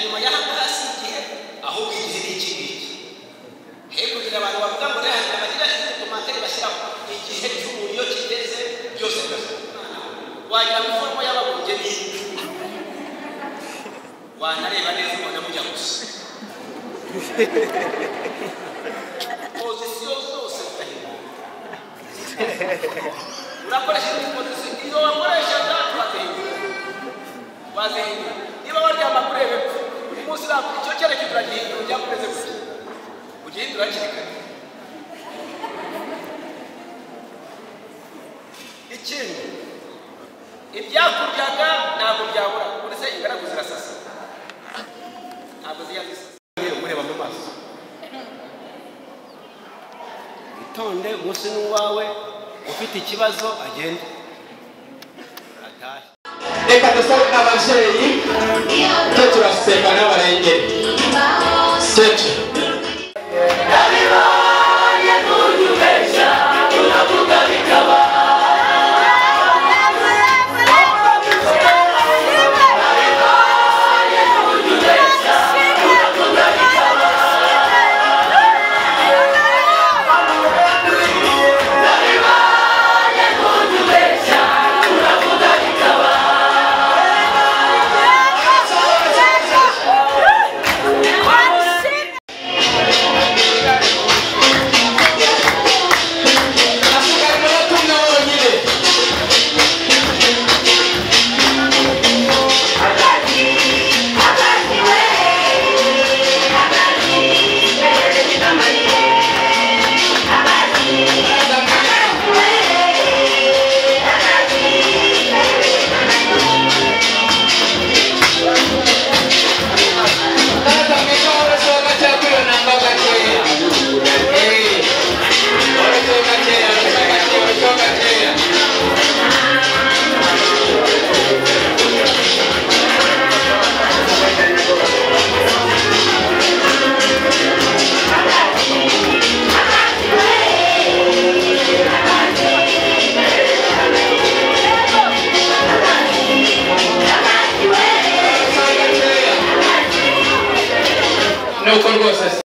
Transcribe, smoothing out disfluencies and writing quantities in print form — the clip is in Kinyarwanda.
Inyuma y'ahangaha si igihe, ahubwo igihe ni iki ngiki. He kugira abantu bavuga ngo rero abagira commentaire bashyiraho igihe cy'umuntu iyo kigeze byose byose. Wagira ngo forme y'ababumbye ni wanareba neza ubona mujya gusa. Position zose zitahinduka. Urakoresha indi position iyo wakoreshaga wazihindura. Wazihindura. Niba waryama kureba epfo, uyu munsi icyo cyerekezo uragihindura ujya kumeze gutya. Ugihindura hakiri kare. Ikindi, ibyakuryaga ntabwo byabura. Uretse ingaragu zirasasa. Ntabwo zijya zisasa. Mureba mu maso. Witonde, umunsi ni uwawe, ufite ikibazo agende. Atahe. Reka dusabe ababyeyi cyo turaseka n'abarengere. Cece. Nuko rwose.